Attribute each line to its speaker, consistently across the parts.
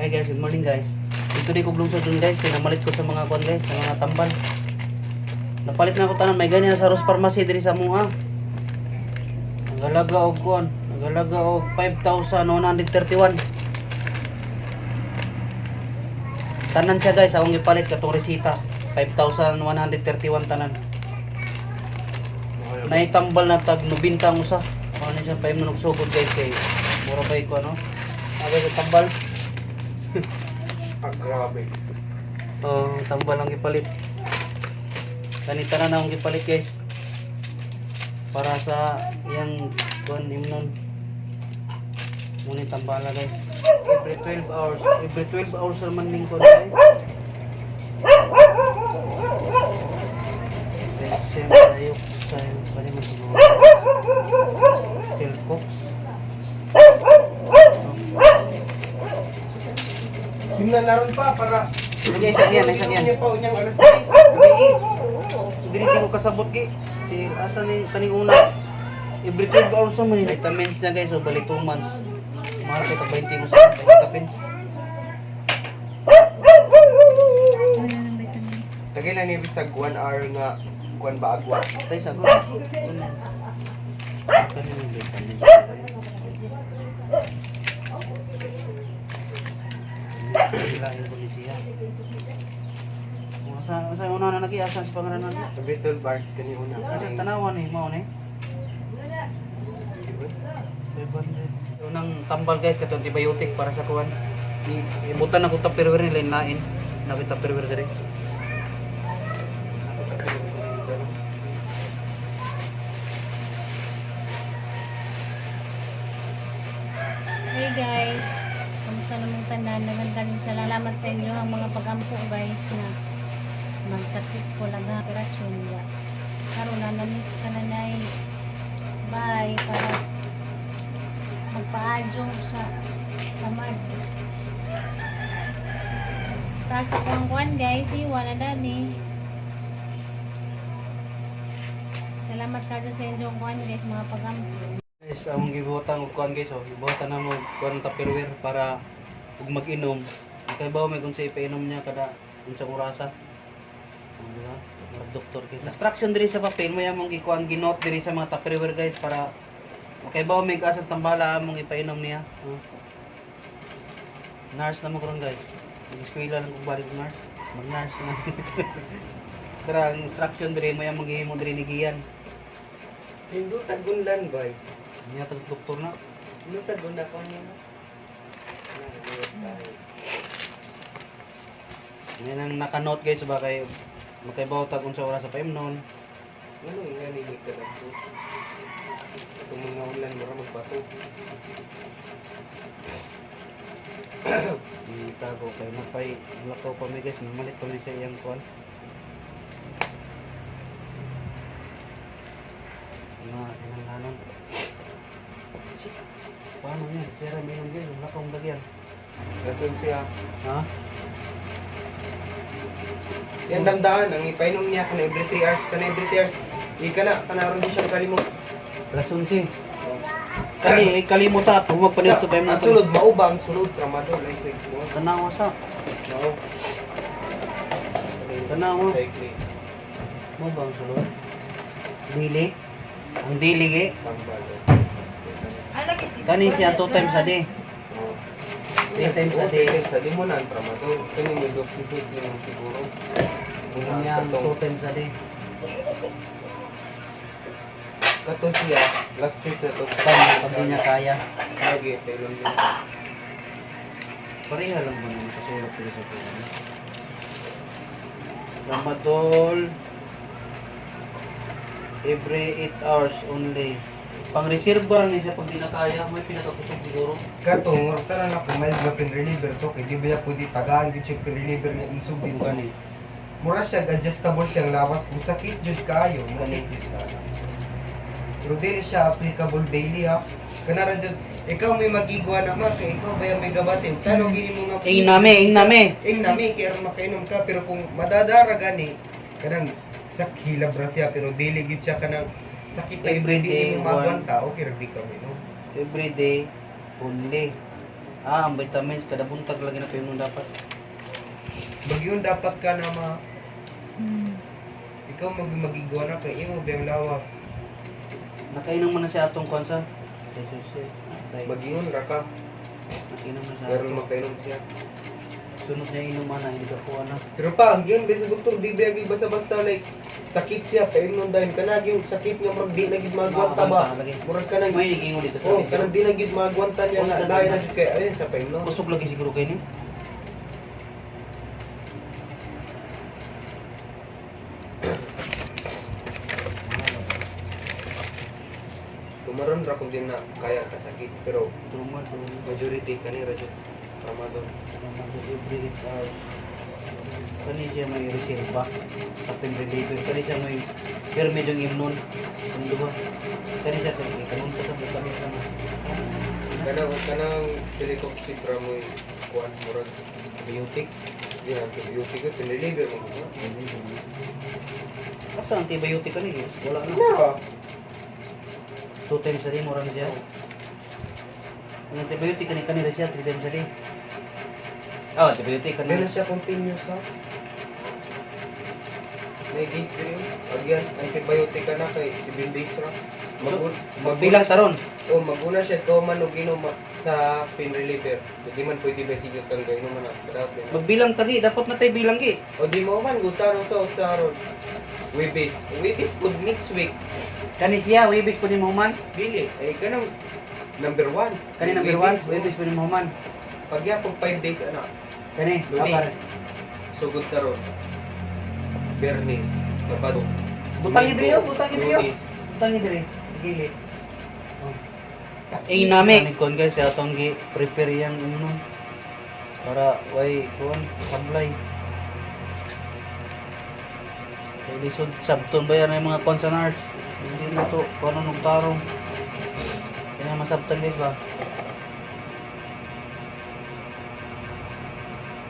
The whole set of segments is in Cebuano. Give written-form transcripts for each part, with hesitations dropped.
Speaker 1: Hi guys, good morning guys. Dito di ko lungsod dun guys, kay namalit ko sa mga kuan guys, sa mga tambal. Napalit na ako tanan, may ganyan sa Rose Pharmacy diri sa Mua. Nagalaga og kuan, nagalaga og 5,131. Tanan siya guys, akong gipalit katong resita. 5,131 tanan. Naitambal na tag 90 ang usa. Ano na siya pa mo nagsugod guys kay mura ba ko ano? Agay sa tambal.
Speaker 2: Ah, grabe.
Speaker 1: Oh, tambal ang gipalit. Kani tanan akong gipalit guys. Para sa iyang kuan imnon. Muna yung tambala guys. Every 12 hours, every 12 hours naman ning kuan guys. Same tayo tayo kani man siguro. Silcox.
Speaker 2: Yung nalaron pa para
Speaker 1: Sige, isa yan, isa yan.
Speaker 2: Niya pa unyang alas 6.
Speaker 1: Gabi eh. Dili di ko kasabot gi. Si asa ni kaning una. Every 12 hours naman eh. Vitamins na guys, so bali 2 months. Mahal kay tag 20 mo sa kapin.
Speaker 3: Wala ng vitamins.
Speaker 2: Tagay lang niya bisag 1 hour nga kuan ba agwa.
Speaker 1: Tay sagot. Kaning vitamins. Lain ko ni siya. Kung Asa asa una na nagi asa sa pangalan na.
Speaker 2: Every 12 hours kani una.
Speaker 1: Asa tanawan ni mao ni. 500. Unang tambal guys katong antibiotic para sa kuan. Ibutan ako tupperware ni lain. Nabi tupperware dire.
Speaker 3: Hey guys, kamusta namang tanan? Daghan kayong salamat sa inyo ang mga pagampo guys na mag-successful ang operasyon niya. Karon na na-miss ka na nay. Bye para magpaadyo sa samad. Taas ako ang kuan guys, iwan na dani. Salamat kayo sa inyong kuan guys, mga pagampo.
Speaker 1: Guys, among gibuhatang og kuan guys, oh. Gibuhatan na mo og kuan ng tupperware para ug mag-inom. Kay bawo may kung sa ipainom niya kada unsang orasa. Oh, di ba? Murag doktor guys. Instruction diri sa papel mo among gikuan ginote diri sa mga tupperware guys para okay ba may asa tambala among ipainom niya. Oh. Nurse na mo karon guys. Mag-eskwela lang kung balik nurse. Mag-nurse na. Pero ang instruction diri mo among gihimo diri ni Gian.
Speaker 2: Hindutag gunlan bay.
Speaker 1: Niya tag doktor na.
Speaker 2: Hindutag gunlan ko niya.
Speaker 1: Yan ang naka-note guys ba kay makaibaw tag unsa oras sa paimnon.
Speaker 2: Ano nga ni ka lang to? Itong mga ulan mura magbato.
Speaker 1: Itago kay napay lakaw pa mi guys, mamalit pa mi sa iyang kuan. Mga kinahanglanon. Shit. Paano yan? Pera may guys, lakaw ang bagyan.
Speaker 2: Rason siya.
Speaker 1: Ha?
Speaker 2: Yan damdaan ang ipainom niya kana every 3 hours, kana every 3 hours. Ika na kanaron di siya kalimot.
Speaker 1: Alas 11. Kani eh, kalimot ta, huwag pa nito pa
Speaker 2: Ang sulod mao ba ang sulod tramadol ay sa mo.
Speaker 1: Tanawa sa.
Speaker 2: Mao.
Speaker 1: Tanawa.
Speaker 2: Cycling.
Speaker 1: Mo ba ang sulod? Dili. Ang dili ge.
Speaker 2: Tambal.
Speaker 1: Kani siya two times a day.
Speaker 2: Oh.
Speaker 1: Three times a day.
Speaker 2: Three times a day mo na ang tramadol. Kani mo doxycycline siguro. Muna
Speaker 1: Kanya
Speaker 2: ang
Speaker 1: two
Speaker 2: katong
Speaker 1: times a day.
Speaker 2: kato siya last choice na to.
Speaker 1: Pag di niya kaya.
Speaker 2: Lagi taylon din.
Speaker 1: Pareha lang ba naman kasulat ko sa pera? Tramadol every 8 hours only. Pang-reserve lang niya siya pag di na kaya, may pinakakusog siguro.
Speaker 2: Kato, murag tanan ako mild nga pain reliever to kay di ba ya pwede tagaan gyud siya pain reliever nga isog din kani. Mura siya adjustable siyang lawas kung sakit jud kaayo,
Speaker 1: Kani.
Speaker 2: sakit jud kaayo. Pero dili siya applicable daily ha. Kanara jud ikaw may magigwa na ma kay ikaw ba yung may gabati. Tano gini mo nga
Speaker 1: Ing nami, ing nami.
Speaker 2: Ing nami kay aron makainom ka pero kung madadara gani kanang sa hilab ra siya pero dili gyud siya kanang sakit na
Speaker 1: Every
Speaker 2: gyud
Speaker 1: day,
Speaker 2: dili mo magwanta okay ra di ka mo.
Speaker 1: Every day only. Ah, ang vitamins kada buntag lagi na painom dapat.
Speaker 2: Bagyon dapat ka na ma ikaw mag magigwa na kay imo biyang lawa.
Speaker 1: Nakainom man na siya atong kuan sa. Atay.
Speaker 2: Bagyon ra ka.
Speaker 1: Nakainom na siya.
Speaker 2: Pero magkainom siya.
Speaker 1: Sunod niya inuman na hindi ka kuha na.
Speaker 2: Pero pa, ang giyon sa doktor, di ba gyud basta-basta like sakit siya painom dayon kana gyud sakit nga murag di na gyud magwanta ba.
Speaker 1: Lagi.
Speaker 2: Murag kanang
Speaker 1: May nagingon dito sa
Speaker 2: oh,
Speaker 1: video.
Speaker 2: kanang di na gyud magwanta niya na dayon na jud kay ayun sa painom.
Speaker 1: Kusog lagi siguro kay ni.
Speaker 2: Tumaron ra kung di na kaya kasakit pero
Speaker 1: Trauma to.
Speaker 2: majority kani ra jud tramadol.
Speaker 1: Trauma to every 8 hours. Kani siya may reserva sa pain reliever. Kani siya may pero medyo imnon. Ang duha. Kani siya kay kanun sa vitamin na.
Speaker 2: Kanang kanang celecoxib ra mo'y kuan murag
Speaker 1: Biotic.
Speaker 2: di antibiotic ko pinreliever mo ba?
Speaker 1: Basta antibiotic kani guys. Wala na.
Speaker 2: Na.
Speaker 1: 2 times a day mura na siya. Ang antibiotic kani kanila siya 3 times a day. Ah, antibiotic
Speaker 2: Di na
Speaker 1: kani.
Speaker 2: siya continuous ha. May days din yun. Agyan, antibiotic ka na kay 7 days ra. Magun,
Speaker 1: Magbilang taron.
Speaker 2: Oh, maguna siya ikaw man og inom sa pain reliever. Di man pwede ba sige kang gainom man grabe na.
Speaker 1: Magbilang tagi, dapat na tayo bilang gi.
Speaker 2: O di mo man guta no sa sa ron. Webis. Webis pud next week.
Speaker 1: Kani siya, wibis po ni Mohaman.
Speaker 2: Dili, ay kanang number 1.
Speaker 1: Kani number 1, wibis po ni Mohaman.
Speaker 2: Pagyapog 5 days ana.
Speaker 1: Kani,
Speaker 2: Lunes. Sugod karon. Bernes, Sabado.
Speaker 1: Butang idri oh, butang idri oh.
Speaker 2: Lunes.
Speaker 1: Butang idri, gilid. Oh. Ay nami. Kon guys, atong gi prepare yang inom para way kuan sablay. Kay lisod sabton ba yan ang mga consonants? Hindi na to kuan og tarong. Kaya masabtan guys ba?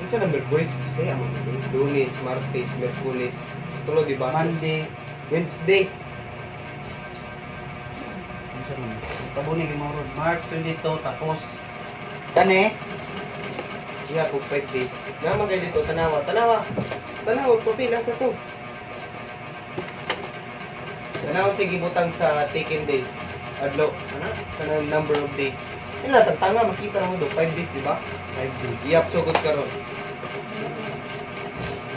Speaker 2: Unsa na Merkulis Bisaya mo? Lunes, Martes, Merkulis. Tulo di ba?
Speaker 1: Monday,
Speaker 2: Wednesday.
Speaker 1: unsa man? Tabuni kay Mauro. March 22 tapos kani
Speaker 2: Iya po 5 days. Naman kayo dito tanawa, tanawa. Tanawa papel asa to. Tanawa sa gibutang sa taken days. Adlaw, ana kanang number of days. Ila tagtanga makita na mo do 5 days di ba?
Speaker 1: 5 days.
Speaker 2: Iyap sugod karon.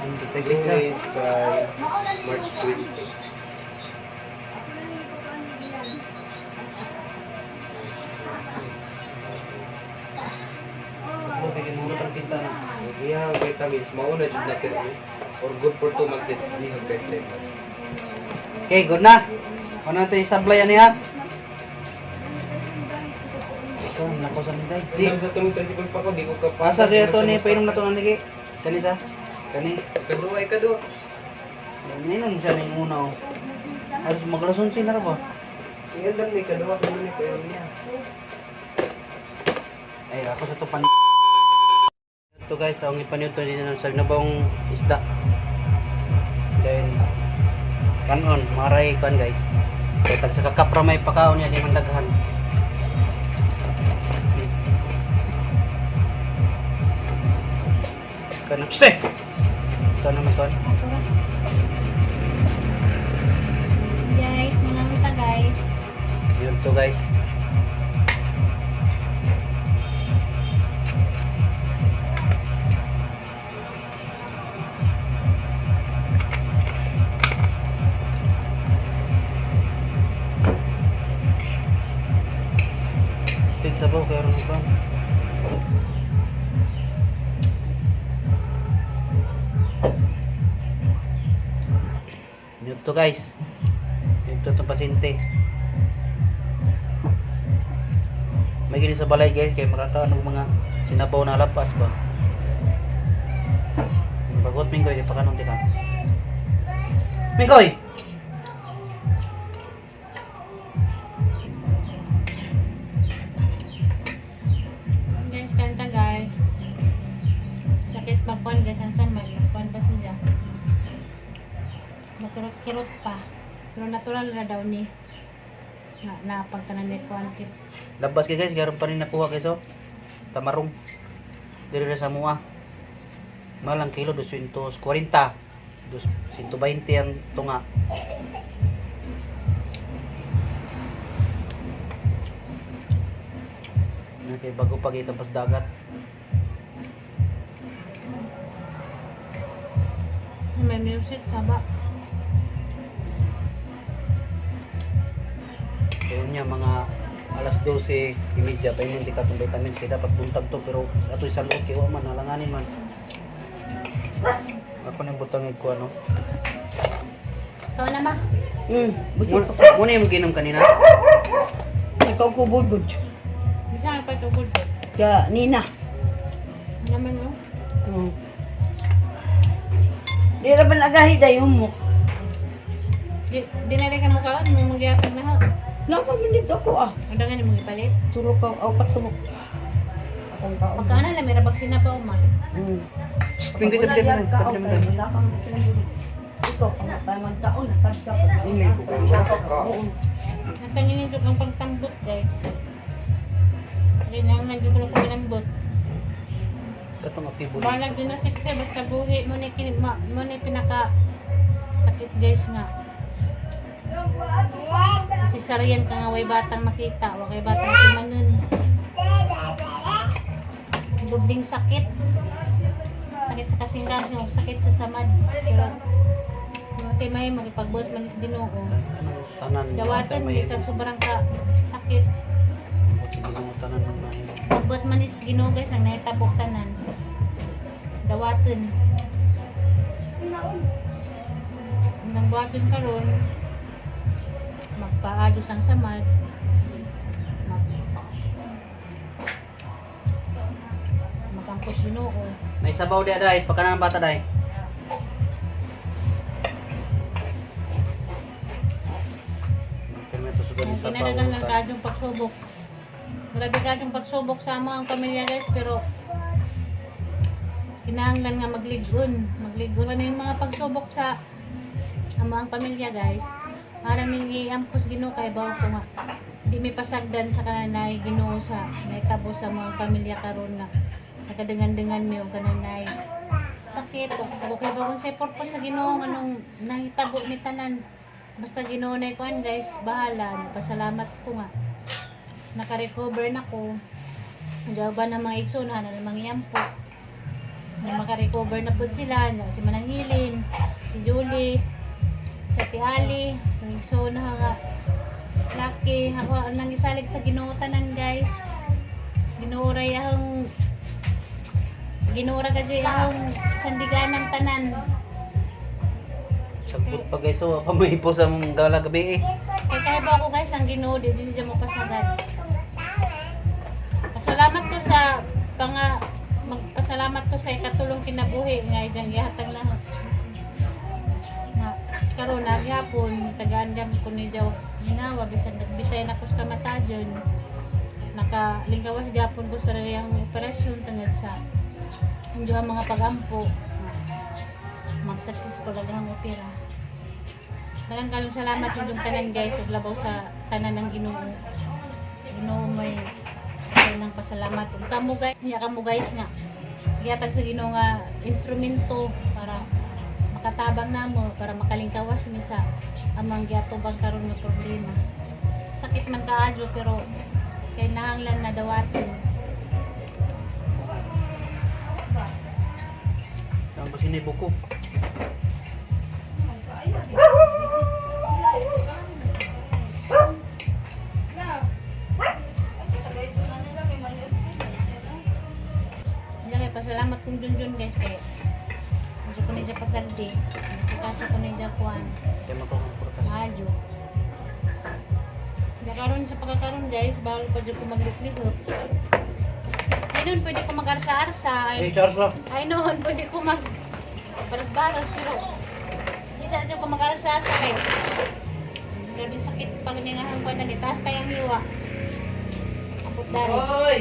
Speaker 1: Monday, taglit siya.
Speaker 2: Lunes kay March 20.
Speaker 1: Tatlo kay Mauro tang tinta na.
Speaker 2: So, iyang vitamins mauna jud na pero or good for 2 months din iyang bedtime.
Speaker 1: Okay, good na. Ano natin sablay ani ha? Ikaw, nako sa nintay.
Speaker 2: Di sa tunong tricycle pa ko di ko ka
Speaker 1: Pasa kaya to ni painom na to nanigi. Kani sa? Kani.
Speaker 2: Ikaduha, ikaduha.
Speaker 1: Ninom siya ning una oh. Halos maglason sila ra ba?
Speaker 2: Ingandam ni ikaduha ko ni pero niya.
Speaker 1: Ay, ako sa to pan. Ito guys, ang ipaniod to dito sa nabong isda. Then kanon, maray kan guys. Kay tag sa kakapra may pakaon niya di man daghan. Kanon, ste. Kanon man kon.
Speaker 3: Guys, mga unta guys.
Speaker 1: Yun to guys. Tig sabaw kay ron pa. Yun to guys. Yun to itong pasyente. May gini sa balay guys kay makakaano mga sinabaw na lapas ba. Bagot Minggoy kay pakanon di ka. Minggoy.
Speaker 3: Guys, kanta guys. Sakit pa kuan guys, ang sama. Kuan pa siya. Makirot-kirot pa. Pero natural na daw ni. Na, na pagkanan ni kuan kit.
Speaker 1: Labas kay guys, karon pa rin nakuha guys oh. Tamarong. Diri ra sa mua. Mahal ang kilo, 240. 120 ang tunga. Okay, bago pa kita pas dagat.
Speaker 3: May music saba.
Speaker 1: Kaya niya mga alas 12:30 pa hindi ka tong vitamins kaya dapat buntag to, pero ato sa loob kay wa man halanganin man. Ako nang butang ko ano.
Speaker 3: Ikaw na ma.
Speaker 4: Busog pa.
Speaker 1: Muna yung ginom kanina.
Speaker 4: Ikaw ko budbud.
Speaker 3: Bisa pa tugod.
Speaker 4: Ka Nina.
Speaker 3: Naman oh.
Speaker 4: Di ra ba nagahi dayon mo?
Speaker 3: Di na rin ka mukhaon, may magyatag na ho.
Speaker 4: Napa man dito ko ah.
Speaker 3: Ang dangan mo ipalit.
Speaker 4: Turo ka aw patubok. Akong kaon.
Speaker 3: Pagkaano na may rabag sina pa uma.
Speaker 1: Pinggoy tabi tabi tabi tabi.
Speaker 4: Ikaw pang pamang taon natagsa pa.
Speaker 2: Hindi ko kayo makakaon.
Speaker 3: Ang tanginin ko ang pagtambot guys. Kailangan ko na kuminambot.
Speaker 1: Katong apibo.
Speaker 3: Balag din na sikse, basta buhi mo ni, mo ni pinaka sakit guys nga. Kasi sariyan ka nga way batang makita, wa kay batang simanon. Bubding sakit. Sakit sa kasing-kasing, sakit sa samad. Pero mga may magipagbuot man is Ginoo.
Speaker 1: Tanan.
Speaker 3: Dawatan bisag sobrang ka sakit.
Speaker 1: Tanan ng mahimo.
Speaker 3: Pagbuot man is Ginoo guys ang nahitabo tanan. Dawaton. Nang buhaton karon magpaayos ang samad. Mag Magkampos Ginoo.
Speaker 1: May sabaw di aday, pagkanan ng bata day. Permito sa
Speaker 3: Ang
Speaker 1: sabaw.
Speaker 3: kinalagan lang kadyong pagsubok. Grabe kadyong pagsubok sa amo ang pamilya guys, pero kinahanglan nga magligon. Magligon ano yung mga pagsubok sa amo ang pamilya guys. Para ning iampos Ginoo kay bawo ko nga di mi pasagdan sa kananay Ginoo sa naitabo sa mga pamilya karon na nakadangan-dangan mi og kananay sakit o okay ba kung sa purpose sa Ginoo anong nahitabo ni tanan. Basta Ginoo na kuan guys, bahala. Pasalamat ko nga naka-recover na ko. Jawaban ng mga igsoon na mga yampo. Na maka-recover na po sila, na si Manang Hilin, si Julie, si Ate Ali, ang igsoon na nga laki. Ako ang nang isalig sa Ginoo tanan guys. Ginoo ray ang Ginoo ra kadyoy ang sandiganan tanan.
Speaker 1: Sagbot pa guys, so pa may sa mong gala gabi eh.
Speaker 3: Kaya kaya ba ako guys, ang Ginoo di di siya mo pasagad. Pasalamat ko sa panga magpasalamat ko sa ikatulong kinabuhi nga ijang gihatag na. Na karon na gihapon tagaan jam ko ni jaw ginawa bisan nagbitay na ko sa kamatajon. Nakalingkawas gihapon ko sa riyang operasyon tungod sa inyo ang mga pagampo. Mag-successful lang ang opera. Daghang kayong salamat inyong tanan guys ug labaw sa tanan ng Ginoo. Ginoo may nang pasalamat ug kamo guys, niya kamo guys nga gihatag sa Ginoo nga instrumento para makatabang namo para makalingkawas mi sa amang giatubang karon nga problema. Sakit man kaadyo pero kay nahanglan na dawatin.
Speaker 1: Ang basin buko.
Speaker 3: Hindi kay pasalamat kong junjun guys kay gusto ko niya pasagdi. Kaso ko niya kuan.
Speaker 1: Kaya magkakong
Speaker 3: Mayo. Nakaroon sa pagkakaroon guys, bawal pa dyan ko maglihok. Ay noon, pwede ko mag-arsa-arsa.
Speaker 1: Eh,
Speaker 3: Ay,
Speaker 1: Charles lang.
Speaker 3: ay noon, pwede ko mag barot-barot. Pero, hindi sa ko mag-arsa-arsa kay grabe sakit pag ningahan ko na taas kayang hiwa. Apot dari.
Speaker 1: Hoy!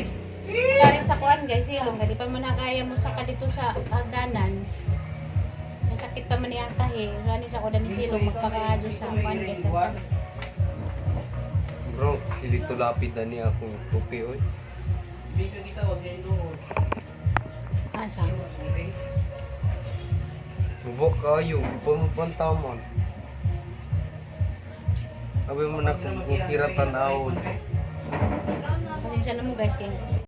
Speaker 3: Dari sa kuan guys, silong. Di pa man na kaya mo saka dito sa hagdanan. May sakit pa man niyang tahi. Rani sa kuan ni silong magpakaadyo sa kuan guys. Sa tahi.
Speaker 2: Bro, silito lapid na niya akong tupi oy.
Speaker 1: Video kita wag kayo.
Speaker 3: Asa?
Speaker 2: Bubok kayo, pumunta man. Sabi mo na kung tira tanawon.
Speaker 3: Pasensya na mo guys kay